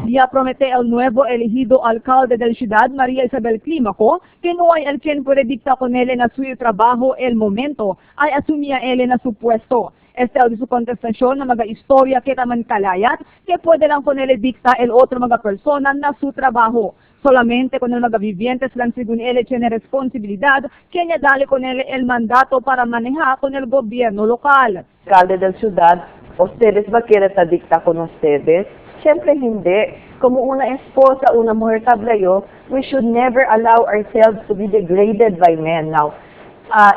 Ya promete el nuevo elegido alcalde del ciudad, María Isabel Clímaco, que no hay el quien puede dictar con él en su trabajo el momento, ay asumía él en su puesto. Este de su contestación na mga historia que taman kalayat, que puede lang con él dicta el otro mga persona na su trabajo. Solamente con el mga vivientes lang según él tiene responsabilidad, que dale con él el mandato para manejar con el gobierno local. Alcalde del ciudad, ustedes ba quieren dicta con ustedes? Siyempre hindi. Como una esposa, una mujer tablayo, we should never allow ourselves to be degraded by men. Now,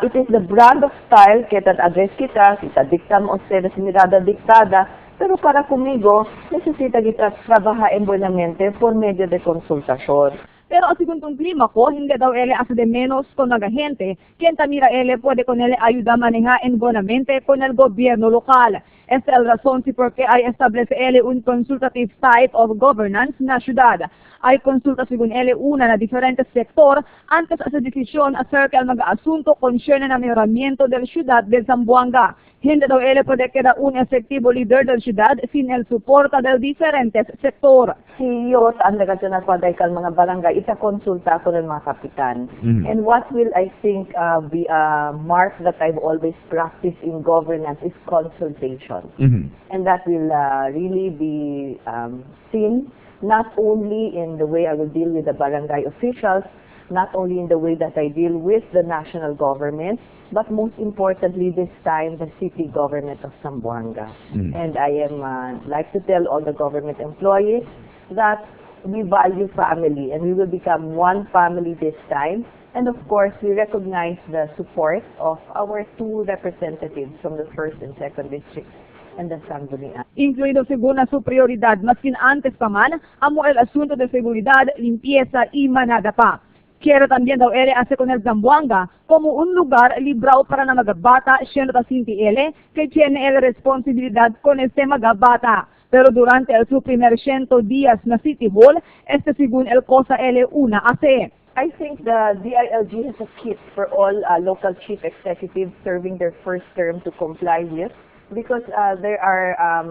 it is the brand of style que address kita, kita dicta mo ustedes mirada dictada, pero para conmigo, necesita kita trabajar en buenamente por medio de consultación. Pero según tong Clímaco, hindi daw ele hace de menos con la gente, quien tamira ele puede con ele ayuda a manejar en buenamente con el gobierno local. Esta es la razón si por qué hay establece ele un consultative type of governance na ciudad. Hay consulta según ele una na diferentes sector antes hace decisión acerca del mga asunto concierne na mejoramiento del ciudad de Zamboanga. Hindi daw ele puede quedar un efectivo líder del ciudad sin el soporte del diferentes sector. CEO sa delegasyon na kal mga barangay, ita-konsulta ko ng mga kapitan. And what will I think be a mark that I've always practiced in governance is consultation. And that will really be seen not only in the way I will deal with the barangay officials, not only in the way that I deal with the national government, but most importantly this time, the city government of Zamboanga. And I am like to tell all the government employees that we value family and we will become one family this time. And of course, we recognize the support of our two representatives from the first and second districts and the Sangguniang. Incluido según a su prioridad, maskin antes pa man, amo el asunto de seguridad, limpieza y manada pa. Quiero también daw ele hace con el Zamboanga como un lugar librado para na mga bata siendo ta sinti ele que tiene el responsabilidad con este mga bata. Pero durante el su primer 100 días na City Hall, este según el cosa ele una hace. I think the DILG has a kit for all local chief executives serving their first term to comply with, because there are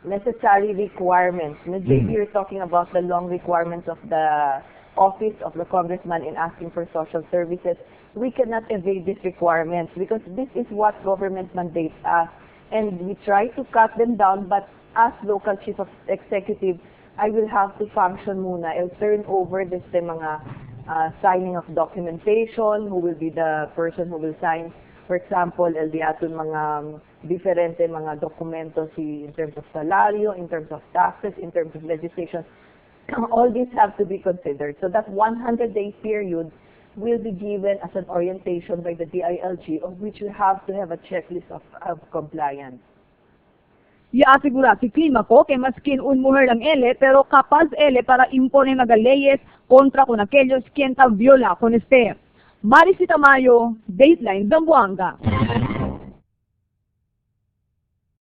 necessary requirements. Maybe you're talking about the long requirements of the office of the congressman in asking for social services. We cannot evade these requirements because this is what government mandates us. And we try to cut them down, but as local chief of executive, I will have to function muna. I'll turn over this mga signing of documentation, who will be the person who will sign. For example, el di aton mga diferente mga documentos in terms of salario, in terms of taxes, in terms of legislation. All these have to be considered. So that 100-day period will be given as an orientation by the DILG, of which you have to have a checklist of compliance. Iaasegura si Clímaco que maskin un mujer lang ele, pero capaz ele para imponer mga leyes contra con aquellos quien ta viola con este. Maricita Tamayo, Dateline Zamboanga.